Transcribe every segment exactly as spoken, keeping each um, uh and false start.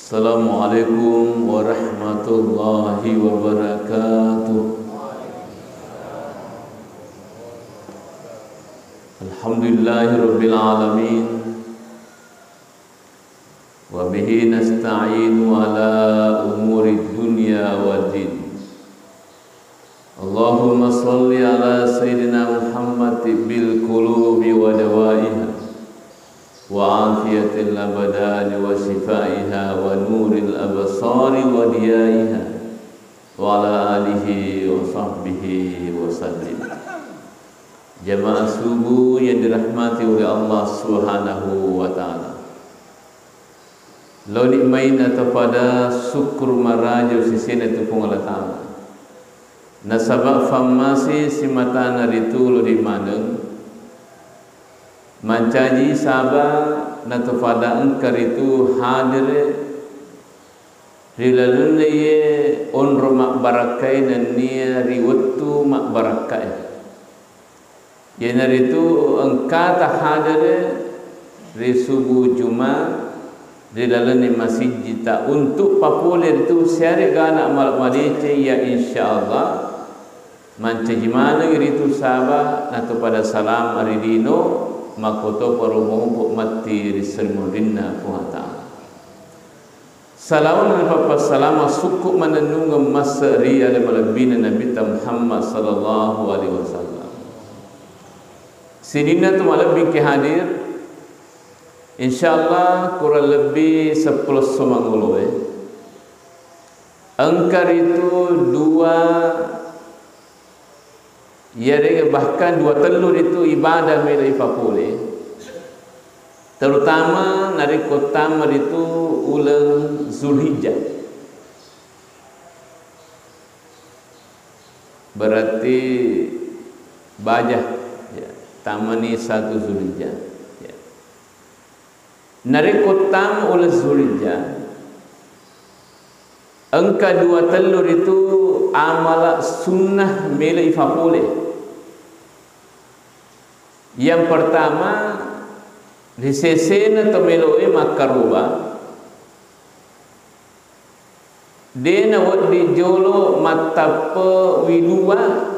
Assalamualaikum warahmatullahi wabarakatuh. Alhamdulillahi rabbil alamin. Wa bihi nasta'inu ala umuri dunya wad din. Allahumma salli ala sayyidina Muhammad tibbil qulubi wa dawaiha, wa afiyatil abdani wa shifaiha, wa nuril absari wa diyaiha, wa ala alihi wa sahbihi wa sallim. Jamaah subuh yang dirahmati oleh Allah Subhanahu wa Ta'ala. Laoni mai natopada sukkuru maraja sesena tu Puang Allah Ta'ala. Nasaba fammase simatana ritu lodi maneng, mancaji saba natopada engka ritu hadere ri lalenna iye onro mabbarakkae nennia ri wettu mabbarakkae. Iyanaritu engkata hadere ri subuh Juma ri lalenna masijjita untuk papole ritu siare'ga ana' mala-, madeceng, ya insyaallah mancaji maneng ritu saba natopada salama ri lino, makkotoparo mompo matti ri sarimunrinna Puang Allah Ta'ala. Salawat dan pappassalama sukku manennungeng masse ri ale malebbina Nabitta Muhammad sallallahu alaihi wasallam. Sininna tu malebbi engka hadir, insyaallah kurang lebbi seppulo esso mangoloe. Engka ritu dua Iyarega bahkan dua tellu ritu ibadah melo ipapole, terutama narekko tama ritu uleng Zulhijjah. Berarti baja, ya, tamani satu Zulhijjah, ya. Narekko tama uleng Zulhijjah, engka dua tellu ritu amala sunnah melo ifapole. Yang pertama, ri sesena to meloe makkaroba, de nawedding jolo mattappe wilua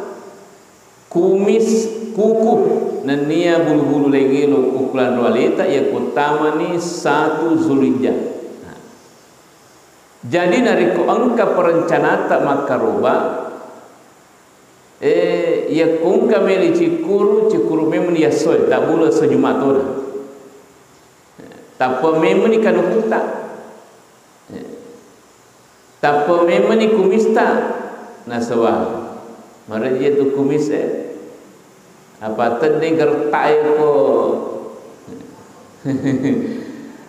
kumis kuku nennia bulu-bulu lengelo ukulan ro aleta, iya ko tamani satu Zulhijjah. Nah. Jadi narekko engka perencanata makkaroba, eh, iya ko engka meli cikkuru, cikkuru memeng ni essoe, tabbulu esso Jumat tona. Tappa memeng ni kanukutta. Tappa memeng ni kumista, nasaba marejje tu kumis e. Apa teddeng gertak e ko.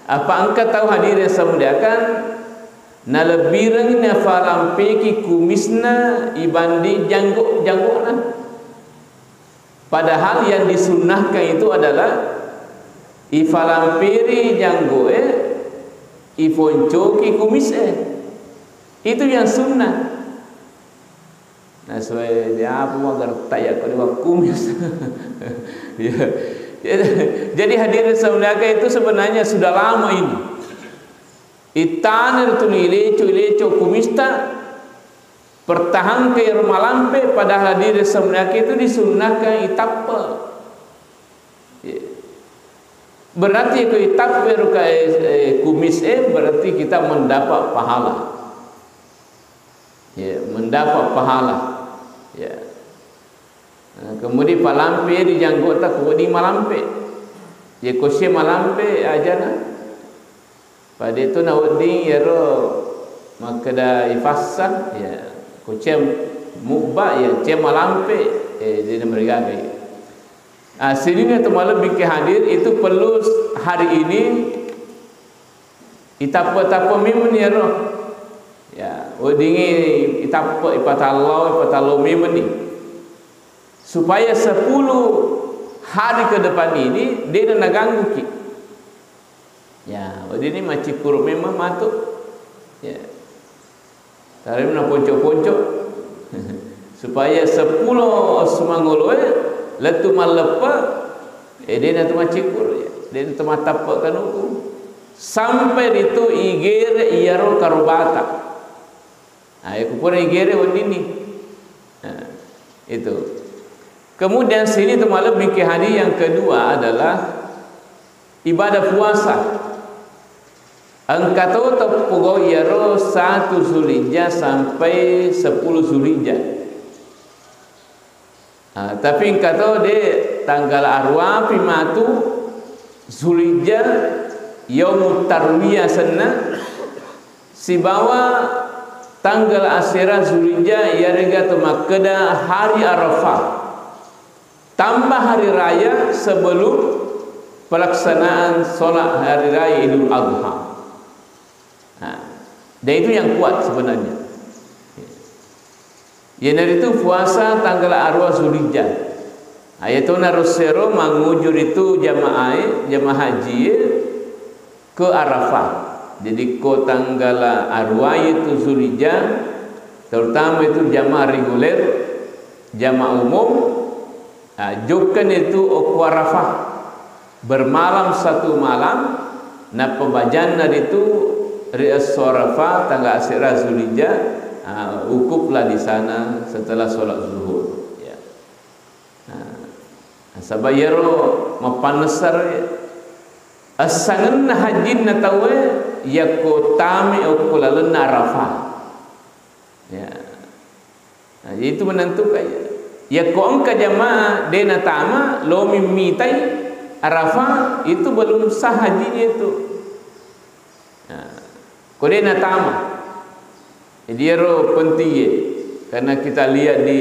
Apa engka tau hadirin yang saya muliakan, nalebbireng nafalampeki kumisna ibanding janggo-, janggona. Padahal yang disunnahkan itu adalah ifalampiri janggoe, ifoncoki kumis e. Itu yang sunnah. Nah, sesuai dia apa mau gertak ya kalau kumis. Ya. Jadi hadirin saya muliakan, itu sebenarnya sudah lama ini. Ittana ritu ileco-ileco kumista, pertahankan iyaro malampe, padahal hadirin semuanya itu disunnahkan itappe. Iya. Berarti ko itappe ro ka, eh, eh, kumis e, berarti kita mendapat pahala. Ya, mendapat pahala. Ya. Nah, kemudian palampe di janggota ko wedding malampe. Ya, ko sia malampe ajana. Pada itu na wedding iyaro makkeda ifassa, ya, ko cia mubba, ya, cia malampe, eh, jadi mereka. Ah, sininna tu malebbi ke hadir itu perlu hari ini itappe-tappe memeng ni iyaro. Ya, weddingngi itappe, ipatallau, ipatallau memeng ni. Supaya sepuluh hari ke depan ini, de' na naganggu ki. Ya, weddingngi maccikkuru memeng matu. Ya. Tarem na ponco-ponco. Supaya sepuluh esso mangoloe lettu malleppe, eh, de' na tu maccikkuru, ya. De' na tu mattappe kanuku. Sampai ritu igere iyaro karobata. Nah, yakko pura igere weddinni. Nah, itu. Kemudian sini tu malebbi ki hadis yang kedua adalah ibadah puasa. Engka to teppogau iyaro satu Zulhijjah sampai sepuluh Zulhijjah. Ah, tapi engka to de tanggal aruapi matu Zulhijjah, Yaumut Tarwiyah senna, sibawa tanggal asera Zulhijjah, iyarega to makkeda hari Arafah. Tambah hari raya sebelum pelaksanaan sholat hari raya Idul Adha. Nah, dan itu yang kuat sebenarnya. Iyanaritu puasa tanggal aruwa Zulhijjah. Ayatona rossero manguju ritu jamaae, jamaah haji ke Arafah. Jadi ko tanggal aruwa itu Zulhijjah, terutama itu jamaah reguler, jamaah umum, ah, jokkani tu okko Arafah. Bermalam satu malam, nappa bajanna ritu ri esso Arafah tanggal asera Zulhijjah, ah, wukuflah di sana setelah sholat zuhur. Ya. Nah, nasaba iyaro mappannessaro essangenna hajjinna tauwe yakko tame okko lalenna Arafah. Ya. Nah, itu menentukan. Yakko engka jamaah de natama, lomi mitai Arafah, itu belum sah hajinya itu. Nah, ko de natama. Jadi ero penting ye. Karena kita lihat di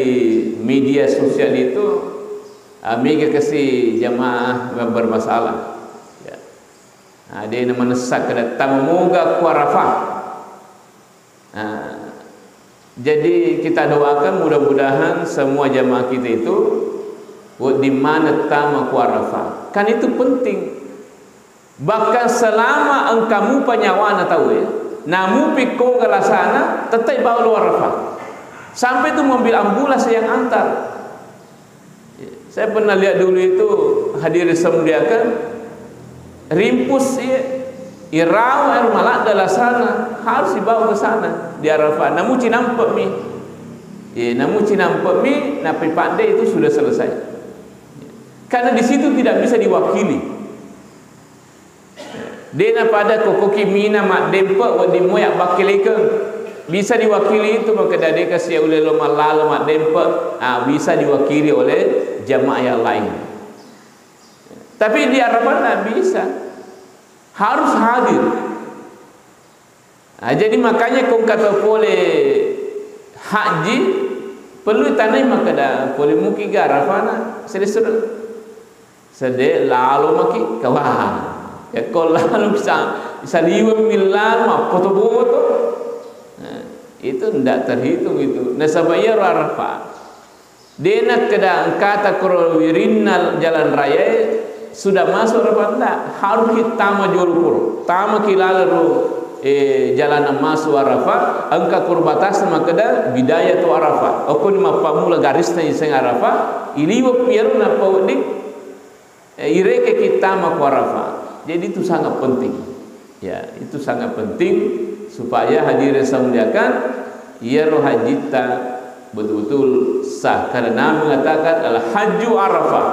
media sosial itu, ah, mega kasi jamaah bermasalah. Ya. Nah, de na manessa kada tama moga ku Arafah. Nah, jadi kita doakan mudah-mudahan semua jamaah kita itu wedding maneng tama ku Arafah. Kan itu penting. Bahkan selama engka mupa nyawana tauwe, namupi ko galasana, tettai bawang lo Arafah. Sampai itu mobil ambulans yang antar. Saya pernah lihat dulu itu, hadirin saya muliakan, rimpus, iya, irawa air maladda lasana, harus dibawa ke sana, di Arafah. Namu cinampe mi. Iya, namu cinampe mi, napi pande itu sudah selesai. Karena di situ tidak bisa diwakili. De napada kokoki mina maddempe wedding moya bakkelekeng. Bisa diwakili itu, makkeda de kasi ulelo mallalo maddempe, ah, bisa diwakili oleh jamaah yang lain. Tapi di Arafah nggak bisa. Harus hadir. Ah, jadi makanya ko engka to pole haji, perlu tanai makkeda pole muki ga Arafana, sedde-sedde. Sedde lalo maki, kawah. Yakko lalo bisa, bisa liweng mi lalo, mappoto-poto. Nah, itu ndak terhitung itu. Nasaba iyaro Arafah. De nakkeda engkata koro wirinna jalan raya, sudah masuk Arafah, ndak. Harus kita tama jolo koro. Tama ki laleng ro, eh, jalanan masuk Arafah, engka koro batasna makkeda bidayatu Arafah. Okkoni mappammula garisna iseng Arafah, iliweng pi iyaro nappa wedding Eh, irekeki tama ku Arafah. Jadi itu sangat penting. Ya, itu sangat penting supaya hadirin saya muliakan, iyaro hajitta betul-betul sah. Karena Nabi mengatakan, "Al-hajju Arafah."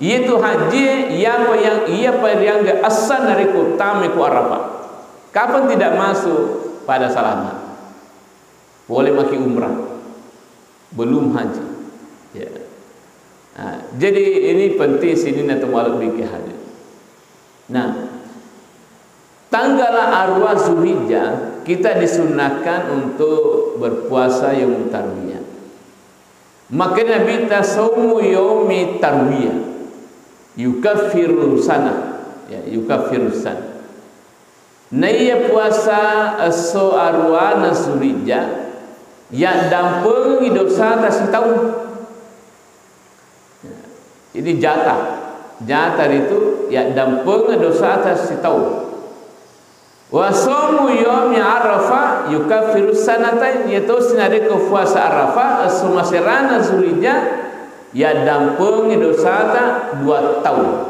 Iyatu haji, iyapa yang, iyapa riangga essa narekko tama ku Arafah. Kapan tidak masuk? Pada salamat. Boleh maki umrah. Belum haji. Ya. Nah, jadi ini penting sininna tau malebbi ke hadir. Nah, tanggal aruwa Zulhijjah kita disunnahkan untuk berpuasa yaum tarwiyah. Maka Nabi ta saumu yaumi tarwiyah yukaffiru sana, ya, yukaffiru sana. Naiya puasa esso aruwana Zulhijjah, yaddampengengngi dosata sitaung. Ini jatah. Jatah ritu yaddampengeng dosata sitaung. Wa shaumu yaumi Arafah yukaffiru sanatain, iyatosi narekko puasa Arafah esso maserana Zulhijjah, yaddampengengngi dosata dua taung.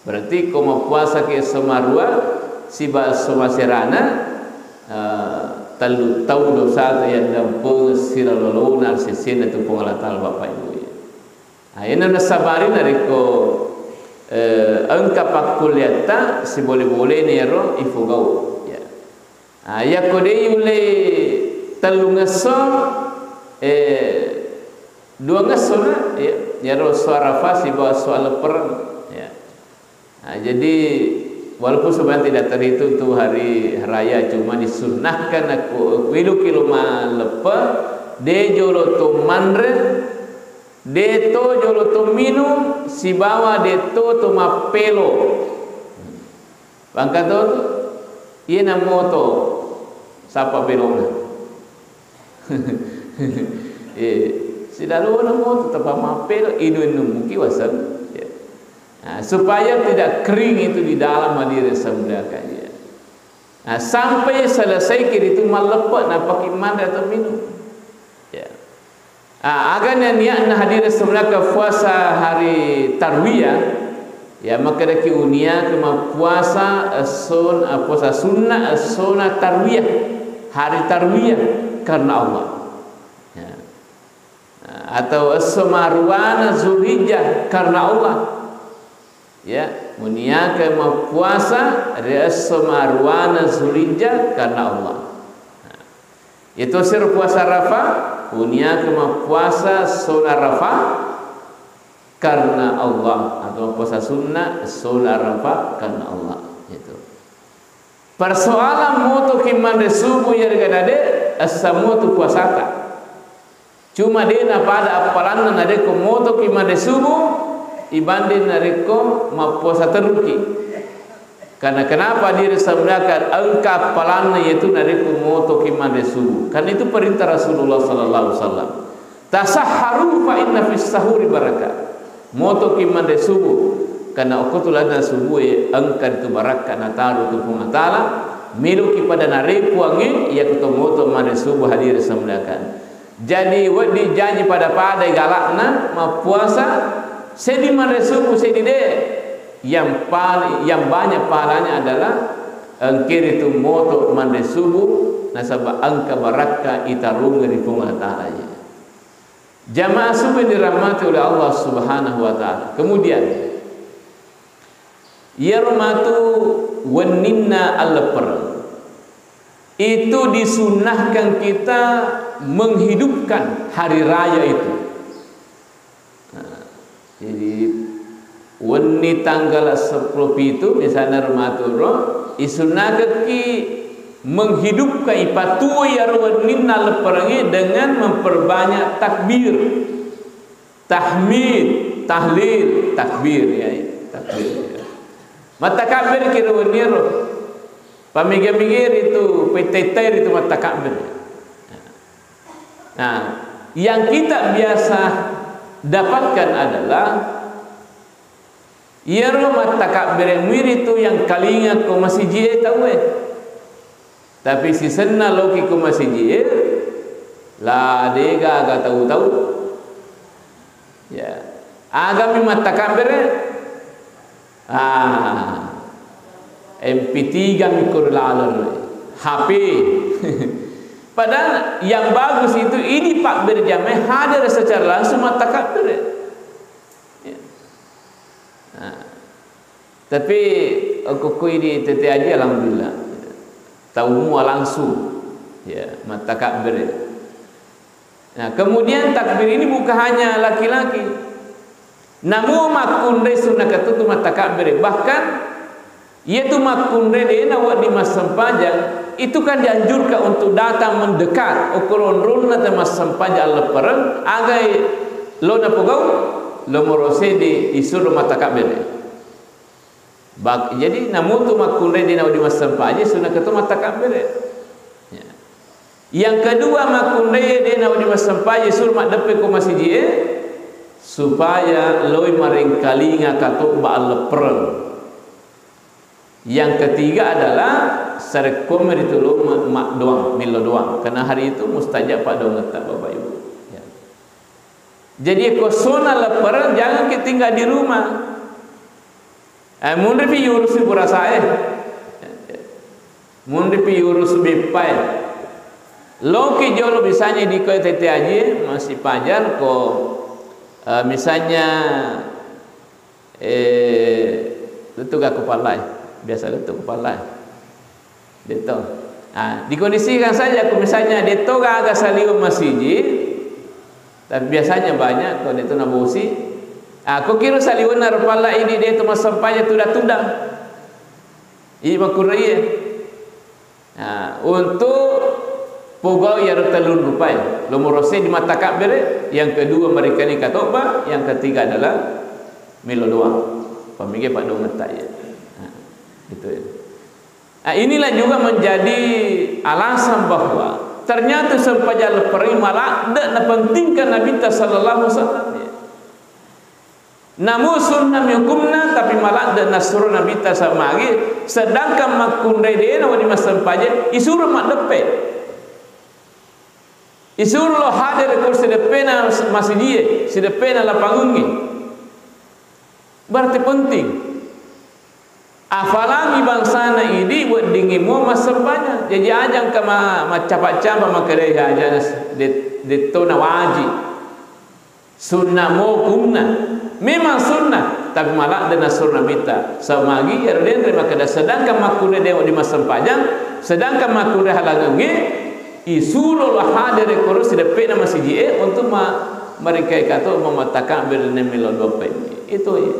Berarti ko mappuasaki esso marua, sibawa esso maserana, eh, tellu tau dosata yaddampengeng silolona sesena tu Puang Allah Ta'ala, Bapak Ibu, ya. Nah, iyana nasabari narekko, eh, engka pakkulleatta, sibole-boleni ero ifogau, ya. Ah, yakko de yulle tellungesso, eh, duangesso na, ya, yaro esso Arafah sibawa esso Aleppereng, ya. Ah, jadi walaupun sebenarnya tidak terhitung tu hari raya, cuma disunnahkan akko, akko iluki lo malleppe, de jolo to manre, de to jolo to minung, sibawa de to to mappelo. Pangkato tu, iyana moto sapa pelona. Eh, silalona moto tapa mappelo, inu-inu muki waseng. Ya. Nah, supaya tidak kering itu di dalam, hadirin semuliakan, ya. Nah, sampai selesai kiri itu malleppe, napaki manre atau minum. Ya. Ah, agana niatna, hadirin semuliakan, puasa hari tarwiyah, ya, makkedaki uniakan mappuasa esson-, ah, puasa sunnah essona tarwiyah, hari tarwiyah karena Allah. Ya. Ah, atau esso maruana Zulhijjah karena Allah. Ya, muniakan mappuasa ri esso maruana Zulhijjah karena Allah. Nah, itu sir puasa Arafah, muniakan mappuasa sona Arafah karena Allah, atau puasa sunnah sona Arafah karena Allah. Itu. Persoalan motoki manre subuh yarega nade, essa motu puasata. Cuma de napada appalanna narekko motoki manre subuh ibanding narekko mappuasa terruki. Karena kenapa, diri sebenarkan engka appalanna yaitu narekko motoki manre subuh. Karena itu perintah Rasulullah sallallahu alaihi wasallam. Tasahharu fa inna fis sahuri barakah. Motoki manre subuh. Karena okko tu lalenna subuh e engka tu barakka nataru tu Puang Allah Ta'ala. Meloki pada nare Puangnge, iya kuto moto manre subuh, hadirin semuliakan. Jadi, wedding jaji pada-pada galakna mappuasa, seddi manre subuh, seddi de. Yang paling, yang banyak pahalanya adalah engkiri tu moto manre subuh, nasaba engka barakka itarungi ri Puang Allah Ta'ala. Jamaah subuh yang dirahmati oleh Allah Subhanahu wa Ta'ala. Kemudian, iyaro matu wenninna alleppereng. Itu disunnahkan kita menghidupkan hari raya itu. Nah, jadi, wenni tanggal seppulo pitu, misalnya, ro matu ro, isunnakekki menghidupkan, ipatuo iyaro wenninna lepperengnge dengan memperbanyak takbir, tahmid, tahlil, takbir, ya, takbir, ya. Mattakabbirki ro wenni ro. Pamega-mega ritu, pettai-tai ritu mattakabbir. Nah, yang kita biasa dapatkan adalah iyaro mattakabbere muiritu yang kalinga ko masiji e tauwe. Tapi sisenna loki ko masiji e, la degaga tau-tau. Ya. Agami mattakabbere? Ah, M P tiga mi ko ri laleng, H P. Padahal yang bagus itu, ini pak berjamaah hadir secara langsung mattakabbere. Ya. Nah, tapi okko idi tette aji, alhamdulillah. Tau mua langsung, ya, mattakabbere. Nah, kemudian takbir ini bukan hanya laki-laki. Namu makkunrai sunna ketutu mattakabbere. Bahkan, iyatu makkunrai dena wedding massempajang, itu kan dianjurkan untuk datang mendekat. Okko lonronna te massempajang alleppereng, agai lo napogau, lo morosede isuro mattakabbere. Bak-, jadi namutu makkunrai de nawedding massempaji, sunna keto mattakabbere. Ya. Yang kedua, makkunrai de nawedding massempaji, suro maddeppe ko masiji e, supaya loi marengkalinga katobba alleppereng. Yang ketiga adalah sarekkomi ritu lo ma-, ma doang, millo doang. Karena hari itu mustajab pak doangetta, Bapak Ibu. Ya. Jadi, ko sona leppereng, jangan ki tinggal di rumah. Eh, munripi yurusi purasae. Munripi urus beppae. Loki jolo misalnya di ko tette aji, masih pajar ko, eh, misalnya, eh, lettu ga ko pallai. Biasa lettu ko pallai. Detto. Ah, dikondisikan saja ko misalnya detto gaga saliweng masiji, tapi biasanya banyak ko detto nabosi. Ah, ko kiro saliwenna ro pallai di detto massempajang tuda-tuda. Idi makkuraiye. Nah, untuk pogau iyaro tellung rupai. Nomoro seddi mattakabbere, yang kedua mereka ni katobba, yang ketiga adalah melo doang. Pamige paddongetta iya. Nah, itu ya. Nah, inilah juga menjadi alasan bahwa ternyata sempajang lepperi maladde napentingkan Nabitta sallallahu alaihi wasallam. Namu sunnah mi hukumna, tapi maladde nasuro Nabitta samagi, sedangkan makkunrai dena wedding massempajang, isuro maddeppe. Isuro lo hadere ko sideppena masijie, sideppena lapangungnge. Berarti penting. Apalagi bangsana idi weddingnge mua massempajang. Jaji aja engka ma-, maccapa-capa makkedai ajana s-, det-, dettona wajib. Sunnah mo hukumna. Memang sunnah, tapi maladde nasuro Nabitta. Samagi iyaro denre makkeda, sedangkan makkunrai de wedding massempajang, sedangkan makkunrai halangengnge, isuro lo hadere koro sideppena masijie untuk ma-, mereka kato mamatakabbir nemmi lo dua penni. Itu ya.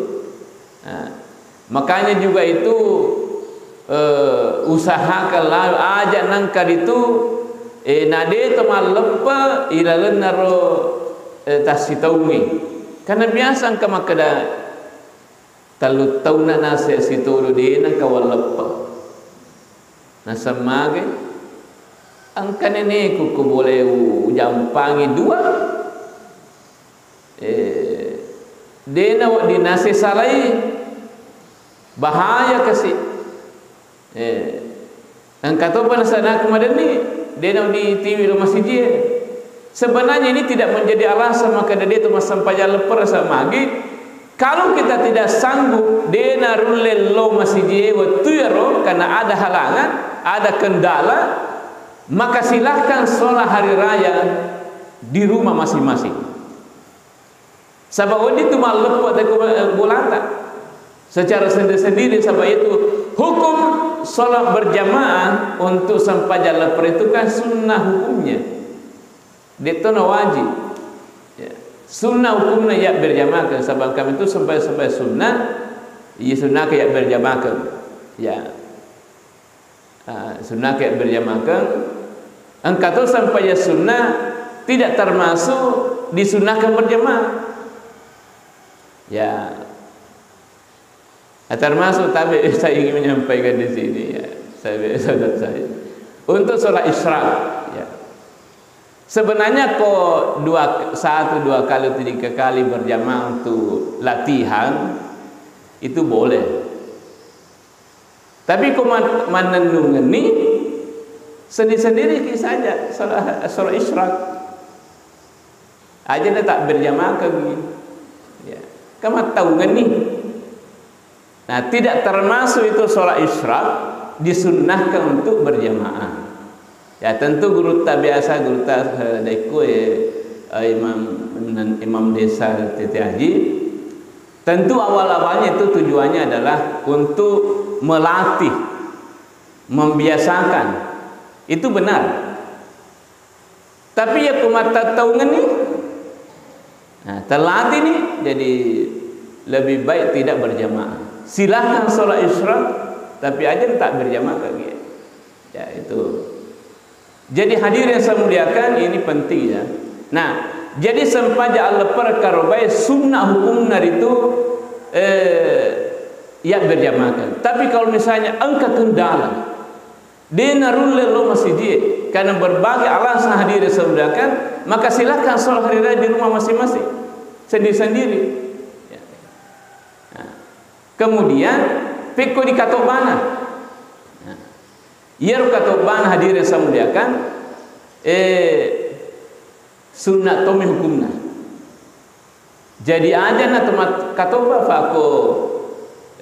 Nah, makanya juga itu, eh, usahakan la-, aja nangka ritu, eh, nadeto malleppe ilalenna ro, eh, tassitaungngi. Karena biasa engka makkeda, tellu taunna nase sitodo de nangka walleppe. Naseng mage, engka neneku ko bole u-, ujampangi dua, eh, dena wedding nase salai, bahaya kasi. Eh, engka topa nasanaku madenni, dena wedding tiwi lo masijie. Sebenarnya ini tidak menjadi alasan maka de to massempajang leppere samagi. Kalau kita tidak sanggup, dena rulle lo masijie wettu iyaro karena ada halangan, ada kendala, maka silahkan sholat hari raya di rumah masing-masing. Saba wedding tu malleppe te ko bolata secara sendiri-sendiri, saba itu hukum sholat berjamaah untuk sempajang leppere itu kan sunnah hukumnya. Detto na wajib. Ya. Sunnah hukumna ya berjamaah, sabab kami itu sampai, sampai sunnah, iya sunnah ke ya berjamaah. Ya. Ah, sunnah ke berjamaah. Engka to sampai ya sunnah tidak termasuk disunnahkan berjamaah. Ya. Nah, termasuk tabe saya ingin menyampaikan di sini ya, saya, saudara saya. Untuk sholat isyraq, ya. Sebenarnya kok dua, satu, dua kali, tiga kali berjamaah untuk latihan, itu boleh. Tapi kok man-, manennungenni, sendiri-sendiri ki saja, sholat, sholat isyraq. Aja na tak berjamaah ke. Ya. Kamattaungenni. Nah, tidak termasuk itu sholat isyraq disunnahkan untuk berjamaah. Ya, tentu gurutta biasa, gurutta, eh, dekku, eh, eh, imam, imam desa tette aji. Tentu awal-awalnya itu tujuannya adalah untuk melatih, membiasakan. Itu benar. Tapi ya ko mattattaungenni, nah, terlatih nih, jadi lebih baik tidak berjamaah. Silahkan sholat isyraq, tapi aja tak berjamaah lagi. Ya, itu. Jadi hadirin yang saya muliakan, ini penting ya. Nah, jadi sempajang alleppere karobae sunnah hukumna ritu, eh, ya berjamaah. Tapi kalau misalnya engka kendala, de narulle lo masijie karena berbagai alasan hadirin saya muliakan, maka silahkan sholat hari raya di rumah masing-masing, sendiri-sendiri. Ya. Nah. Kemudian, pekko di katobbana. Nah. Iyaro katobbana hadirin saya muliakan, eh, sunnah tommi hukumna. Jadi aja na temat katoba fako,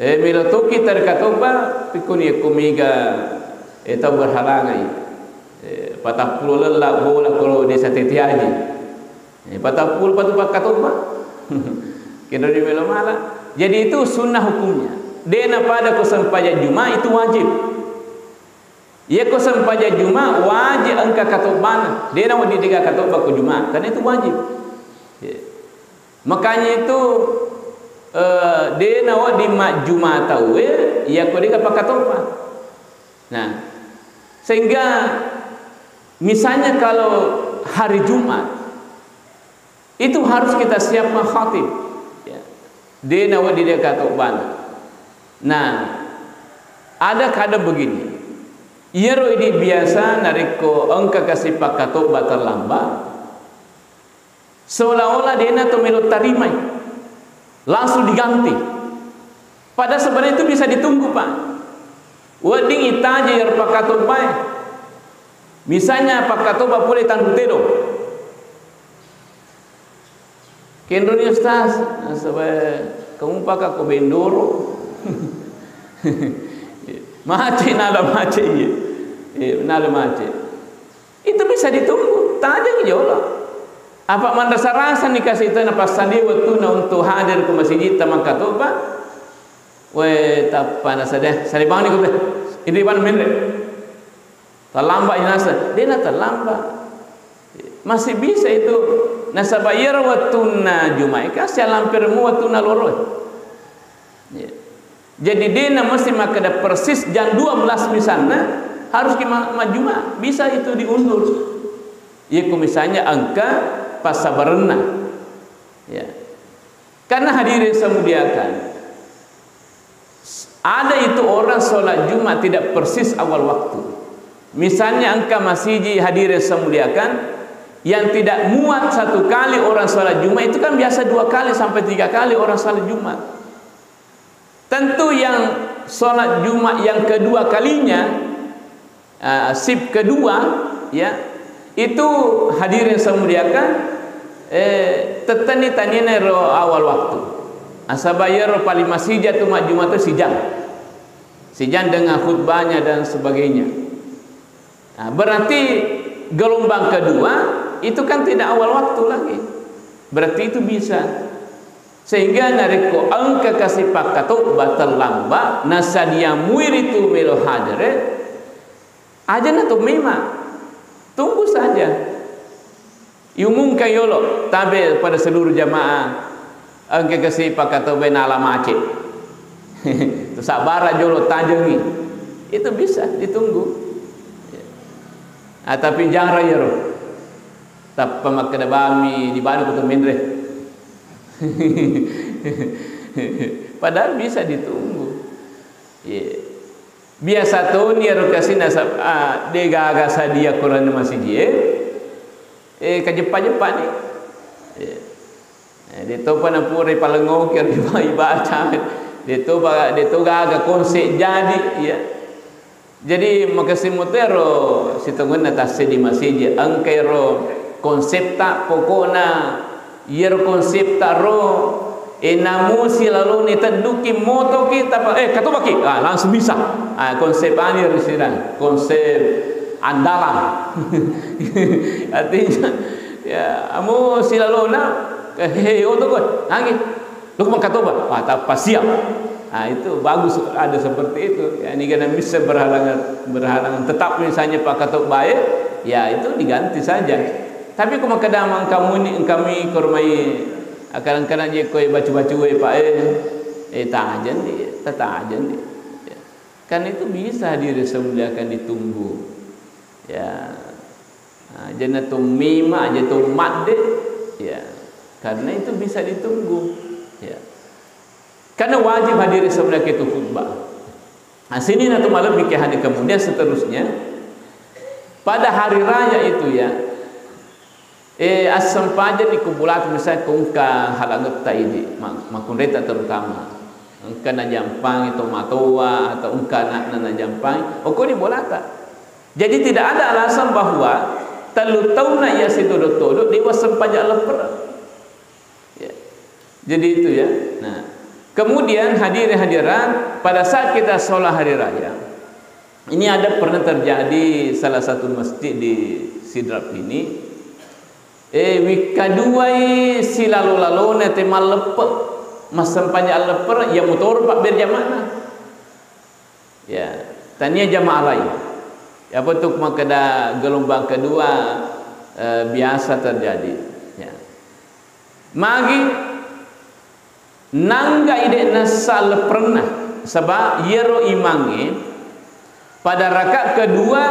eh, melo toki tar katoba, pikuni ko mega, Eh, tau berhalangai. Eh, patappulo lella bola ko desa Tetiaji. Eh, patappulo patu pakkatobba. Kendo di melo mala. Jadi itu sunnah hukumnya. Dena pada ko sempajang Juma itu wajib. Iya ko sempajang Juma wajib engka katobbana. Dena wedding dega katobba ko Juma, karena itu wajib. Ya. Makanya itu, eh, dena wedding majjuma tauwe, iya ko dega pakkatobba. Nah, sehingga misalnya kalau hari Jumat, itu harus kita siapkan khatib. Ya. Dena wedding dega katobbana. Nah, ada kadang begini. Iyaro idi biasa narekko engka kasi pakkatobba terlambat, seolah-olah dena to melo tarimai, langsung diganti. Padahal sebenarnya itu bisa ditunggu, Pak. Wedding itaja iyaro pakkatobbae. Misalnya pakkatobba pole Tanru Tedong. Kenroni Ustaz, nasaba kamu paka ko Bendoro. Macet, nala macet, iya. Eh, nala macet. Itu bisa ditunggu, tajengi jolo. Apa manrasa-rasa ni kasi itu na pasali wettuna untuk hadir ke masjid ta makkatobba? We, tappa nasade, sali bang ni ko be. Ini bang menre. Terlambat inasa, dena terlambat. Masih bisa itu. Nasaba iyaro wettunna Jumae kan sialamperemu wettunna loro. Ya. Jadi dena mesti makkeda persis jam dua belas misalnya harus ki ma-, majjuma, bisa itu diundur. Iya ko misalnya engka passabarenna. Ya. Karena hadirin saya muliakan, ada itu orang sholat Jumat tidak persis awal waktu. Misalnya engka masiji, hadirin saya muliakan, yang tidak muat satu kali orang sholat Jumat itu kan biasa dua kali sampai tiga kali orang sholat Jumat. Tentu yang sholat Jumat yang kedua kalinya, ah, shift kedua, ya, itu hadirin saya muliakan, eh, tettenni taniana ro awal waktu. Nasaba iyaro paling masija tu majjuma tu sijang. Sijang dengan khutbahnya dan sebagainya. Nah, berarti gelombang kedua itu kan tidak awal waktu lagi. Berarti itu bisa. Sehingga narekko engka kasi pakkatobba terlambat, nasadia muiri tu melo hadere, aja na to mema. Tunggu saja. Iumumkan yolo, tabe pada seluruh jamaah, engka kasi pakkatobba nala macet. Tu sabbara jolo tajengi. Itu bisa ditunggu. Ah, tapi jangan iyaro. Tappa makkeda bami di banu kutu menre. Padahal bisa ditunggu. Iya. Biasa toni ero kasina sa-, ah, de gaga sadia Quran masiji e. Eh, kajeppa-jeppa ni. Iya. Eh, de topa napura palengoki ero ibaca. De topa, de to gaga konsep jadi, iya. Jadi, makessing mutero sitongenna tasse di masiji, engka ero konsepta, pokokna iyero konsepta ro, e, namu silaloni tedduki, motoki, tapa, eh, katobaki, ah, langsung bisa. Ah, konsep ani ero sirang, konsep andalan. Artinya, ya, amu silalona, eh, eh, oto ko, nangi. Loko makkatoba, wah, tappa siap. Nah, itu bagus ada seperti itu. Ya, ini kan bisa berhalangan, berhalangan. Tetap misalnya pakkatobbae, ya itu diganti saja. Tapi ko makkeda mangkamuni, kami kormai, kadang-kadang je koe bacu-bacu e, Pak, eh, eh, tajen di, tatajen di. Ya. Kan itu bisa hadirin saya muliakan ditunggu. Ya. Nah, aja na to mema, aja to madde, ya. Karena itu bisa ditunggu. Ya. Karena wajib hadirin sebenarnya itu khutbah. Nah, sini na to malebbi ke hadir, kemudian seterusnya pada hari raya itu ya, eh, assempajang di kubulat misalnya ko engka halangetta idi, ma-, makkunraita terutama. Engka najampangi tomatoa atau engka anakna najampangi, okko ni bolata. Jadi tidak ada alasan bahwa tellu taunna iya sitodo-todo dewa sempajang leppereng. Ya. Jadi itu ya. Nah, kemudian hadirin hadirat, pada saat kita sholat hari raya, Ini ada pernah terjadi salah satu masjid di Sidrap ini. Eh, wikkaduai silalo-lalona te malleppe, massempajang lepper, iya mutoro pabbere jama'na. Ya, tania jamaah lain. Apa tu makkeda gelombang kedua, eh, biasa terjadi. Ya. Magi nangga ide nassa lepperenna, saba iyaro imangnge pada rakaat kedua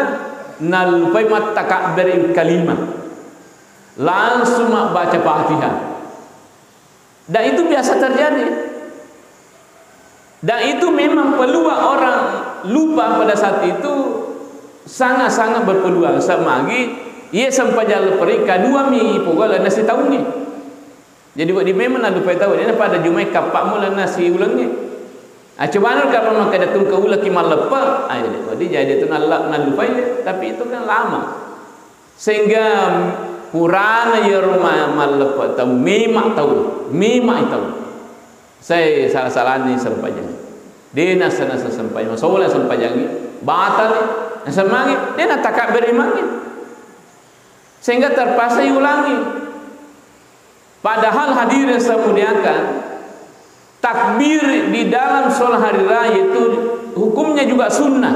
nallupai mattakabbere kalima, langsung mabbaca Fatihah. Dan itu biasa terjadi. Dan itu memang peluang orang lupa pada saat itu sangat-sangat berpeluang. Samagi iya sempajang leppereng kadua mi pogola nasi taungi. Jadi wedding memang nallupai tau, dena pada jumai kappa mula nasi ulengnge. Ah, coba nal kappa makkeda tungke ulaki malleppe, ayo, wedding jadi itu nalla-, nallupai, tapi itu kan lama. Sehingga purana iyaro ma-, malleppe tau, mema tau, mema tau. Sai salah-salani sempajang. Dena sana sempajang, masola sempajangi, batal. Nasemangi, dena takabbere imangnge. Sehingga terpaksa diulangi. Padahal hadirin saya muliakan, takbir di dalam sholat hari raya itu hukumnya juga sunnah.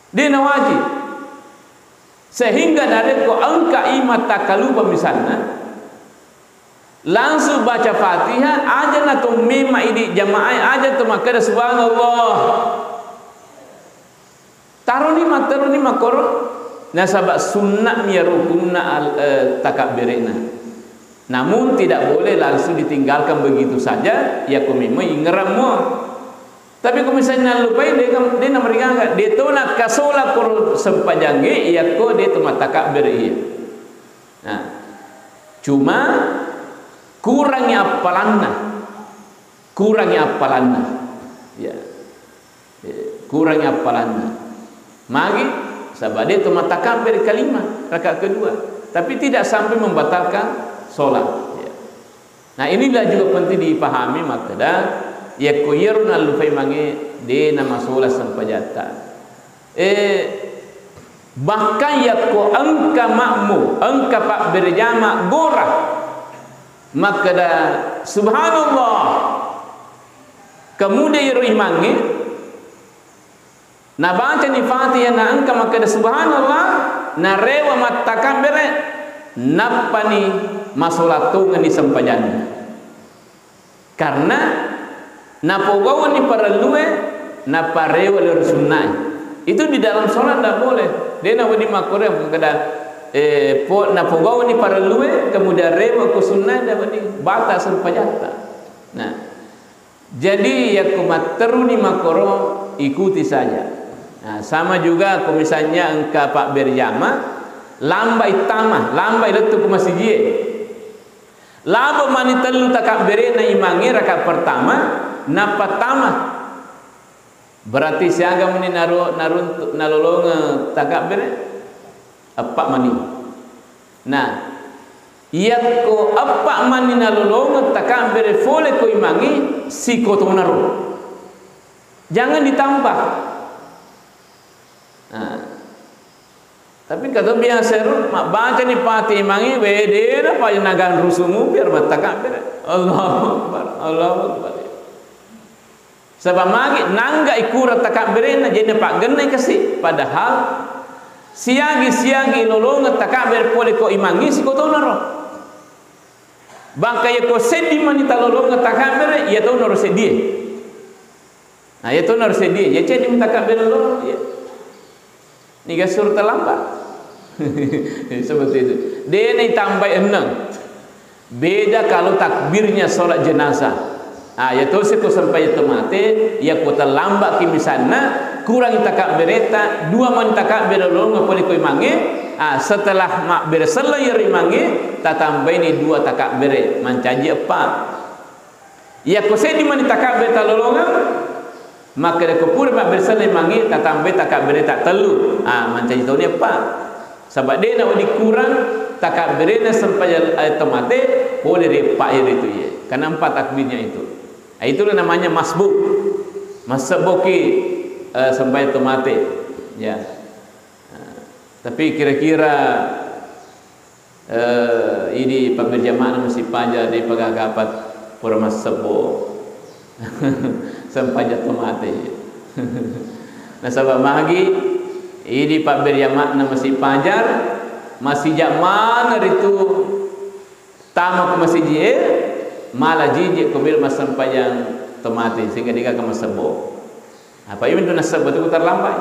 Dena wajib. Sehingga narekko engka i mattakalupa misalna, langsung baca Fatihah, aja na to mema idi jamaah, aja to makkeda subhanallah. Taroni matteruni makkoro, nasaba sunnah mi rukunna al-, eh, takabberena. Namun tidak boleh langsung ditinggalkan begitu saja, yakko memang ingerang mua. Tapi ko misalnya nallupai, de-, de namarigaga, de to nakkasola koro sempajangnge, yakko de to mattakabbere iya. Nah, cuma kurangi appalanna. Kurangi appalanna. Ya. Eh, kurangi appalanna. Magi? Saba de to mattakabbere kalima rakaat kedua. Tapi tidak sampai membatalkan sholat. Ya. Nah, inilah juga penting dipahami, makkeda, yakko iyaro nallupai mange, de namasola sempajatta. Eh, bahkan yakko engka makmum, engka pabbere jama gora, makkeda, "Subhanallah." Kemudian iyaro imangnge, nabacani Fatihah, na engka makkeda, "Subhanallah," narewa mattakabbere, nappani masolattongenni sempajanna. Karena napogau'ni parellue, naparewa lero sunnai. Itu di dalam sholat ndak boleh. De nawedding makkoro makkeda, eh, po-, napogau'ni parellue, kemudian rewa ko sunnai, ndak wedding, batal sempajatta. Nah, jadi yakko matteruni makkoro, ikuti saja. Nah, sama juga ko misalnya engka pabbere jama, lambai tama, lambai lettu ko masijie. Labo mani tellu takabberena imangnge rakaat pertama, nappa tama. Berarti siaga mani naro-, naruntu-, nalolongeng takabbere? Eppa mani. Nah, iyakko eppa mani nalolongeng takabbere fole ko imangnge, sikotonaro. Jangan ditambah. Nah, Tapi engka to biasa ero, mabbacani Fatihah imangnge, wedena pa nagang rusu mupi ero mattakabbere. Allahu Akbar, Allahu Akbar. Saba magi nangga ikurang takabberena, jadi napaggennai kasi. Padahal siagi-siagi lolongeng takabbere pole ko imangnge sikotonaro. Bangka yako seddi mani talolongeng takabbere, iya tonaro seddie. Nah, iya tonaro seddie, iya ceddi mi takabbere lolongeng, iya. Niga suruh terlambat. Seperti itu. De naitambai enneng. Beda kalau takbirnya sholat jenazah. Ah, iya tosi ko sampai tomate, iya ko terlambat ki misalna, kurang takabbereta, dua mani takabbere lolongeng pole ko imangnge, ah, setelah mabbere selleng iyaro imangnge, tatambaini dua takabbere, mancaji eppa. Iyako seddi mani takabbere talolongeng, makkeda ko pura mabbere selleng imangnge, tatambai takabbereta tellu. Ah, mancaji toni eppa. Saba de nawedding kurang takabberena sempajang, eh, tomate, pole ri eppa iyaritu iye. Karena empat takbirnya itu. Ah, itulah namanya masbuk. Massebboki. Eh, sempajang to mate. Ya. Nah, tapi kira-kira, eh, idi pabberjama'na masih paja de pagagapat pura massebbo. Sempajang to mate. Nasaba magi idi pabberjama'na masih pajar, masih jama'na ritu tama ko masiji e, mala jiji ko bil massempajang to mate, sehingga degaga massebbo. Apa iya mintu nassebbo tu terlambat.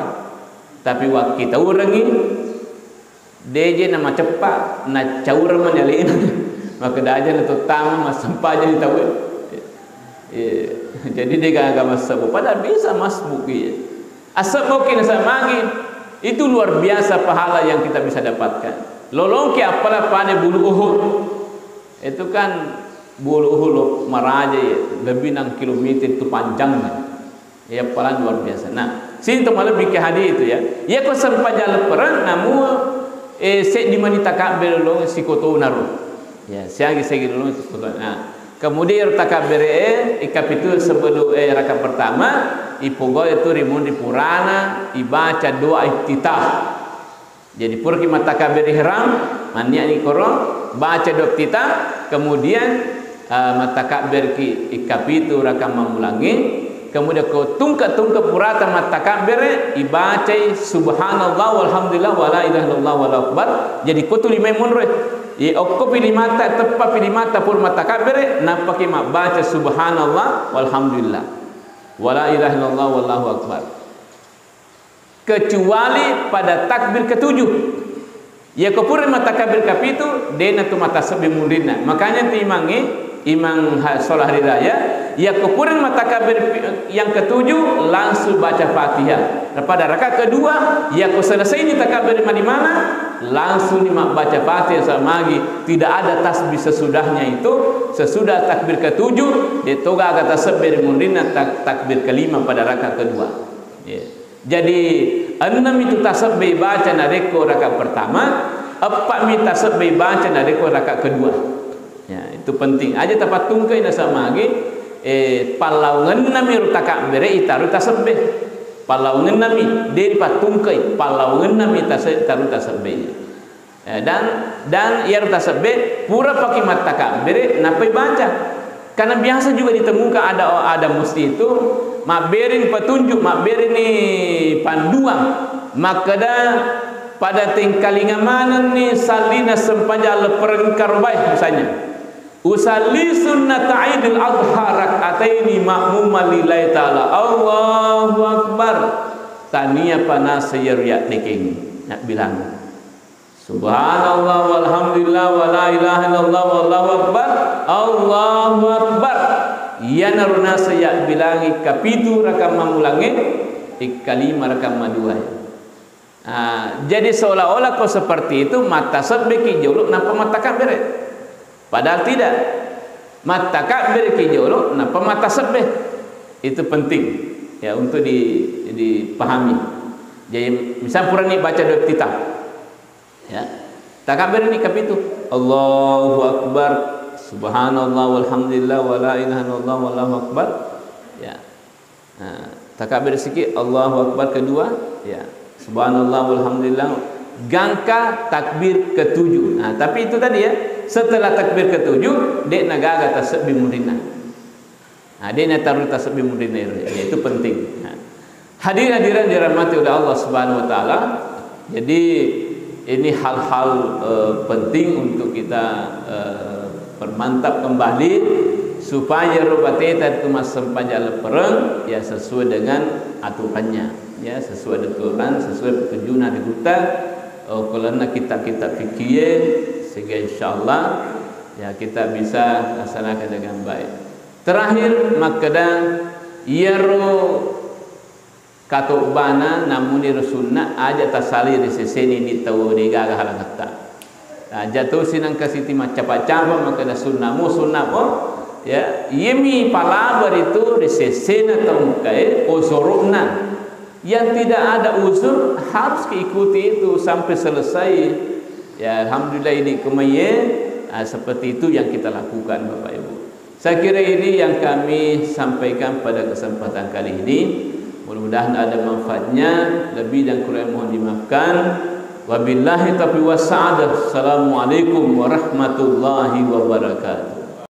Tapi wakkitaurengi, deje na maceppa, na caureng mani alena. Maka daja na tottama massempajang tau e. Iya. Jadi degaga massebbo. Padahal bisa masbuk iya. Assebboki nasamagi, itu luar biasa pahala yang kita bisa dapatkan. Lolongki appala pada bulu Uhud. Itu kan bulu Uhud lo maraja ya, lebih enam kilometer itu panjangnya. Ya, apalagi luar biasa. Nah, sini to malebbi ke hadis itu ya. Iya ko sempajang leppereng, namu, eh, seddi mani takabbere lo sikotonaro. Ya, siagi-siagi lo sikotonaro. Nah, kemudian takabbere e, ikapitu sebelum, eh, raka pertama, ipogau itu rimun di purana, ibaca doa iftitah. Jadi puraki mattakabbere ihram, manniani koro, baca doa iftitah, kemudian, eh, mattakabberki ikkapitu raka mammulangnge, kemudian ko tungke-tungke purata mattakabbere, ibacai subhanallah walhamdulillah wala ilaha illallah wallahu akbar. Jadi ko tuli mai monroe. Ye okko pilimatta, teppa pilimatta pur mattakabbere, nappaki mabbaca subhanallah walhamdulillah wala ilaha illallah wallahu akbar. Kecuali pada takbir ketujuh. Iya ko pura matakabir kapitu, dena tu matasebbi munrinna. Makanya tu imangnge, imang ha-, sholat hari raya, iya ko pura matakabir pi-, yang ketujuh, langsung baca Fatihah. Pada rakaat kedua, iya ko selesai ni takabir malimana, langsung ni mabbaca Fatihah samagi. Tidak ada tasbih sesudahnya itu, sesudah takbir ketujuh, de toga aga tasebbi ri munrinna tak-, takbir kelima pada rakaat kedua. Iya. Jadi, ennem itu tasebbe baca narekko rakaat pertama, eppa'mi tasebbe baca narekko rakaat kedua. Ya, itu penting. Aja tapattungkai nasamagi, eh, pallaungennami ro takabbere itaro tasebbe. Pallaungennami, de ripattungkai, pallaungennami tase-, taro tasebbe. Eh, dan, dan iyaro tasebbe pura paki mattakabbere nappai baca. Karena biasa juga ditemukan ada, ada masjid itu mabbereni petunjuk, mabbereni panduan, makkeda pada tengkalinga manenni sallina sempajang leppereng karobae misalnya. Usalli sunnata Idul Adha rak'ataini ma'muman lillahi ta'ala. Allahu Akbar. Tania panasa iyaro yattekeng. Nabbilang. Subhanallah walhamdulillah wala ilaha illallah wallahu akbar. Allahu akbar. Iyanaro nasa yabbilangi kapitu rakang mammulangnge, ikkalima rakang maduae. Ah, jadi seolah-olah kok seperti itu, mattasebbeki jolo nappa mattakabbere. Padahal tidak. Mattakabbere ki jolo nappa mattasebbe. Itu penting ya untuk di, dipahami. Jadi misal purani baca doa iftitah. Ya. Takabbereni kapitu. Allahu Akbar. Subhanallah walhamdulillah wala ilaha illallah wallahu akbar. Ya. Nah, takabbere siki, Allahu Akbar kedua, ya. Subhanallah walhamdulillah. Gangka takbir ketujuh. Nah, tapi itu tadi ya, setelah takbir ketujuh, de nagaga tasebbi munrinna. Nah, de nataro tasebbi munrinna ero. Ya, itu penting. Nah. Hadirin hadirat dirahmati oleh Allah Subhanahu wa taala. Jadi ini hal-hal, eh, penting untuk kita, eh, permantap kembali supaya ro bateta itu massempajang leppereng ya sesuai dengan aturannya, ya sesuai aturan, sesuai petunjukna di gutta, eh, kolanna kitab-kitab fikih, sehingga insyaallah ya kita bisa laksanakan dengan baik. Terakhir makkeda iyaro katobbana, namuniro sunna, aja tasali ri seseni ni tau degaga halangetta. Aja tosi nangka siti maccapa-capa makkeda sunna mo, sunna mo, ya, iyemi palaba ritu ri sesena tau mekkae, uzurna. Yang tidak ada uzur harus keikuti itu sampai selesai. Ya, alhamdulillah ini kemaiye, ah, seperti itu yang kita lakukan, Bapak Ibu. Saya kira ini yang kami sampaikan pada kesempatan kali ini. Mudah-mudahan ada manfaatnya. Lebih dan kurang mohon dimaafkan. Wabillahi taufiq wassa'adah. Assalamualaikum warahmatullahi wabarakatuh.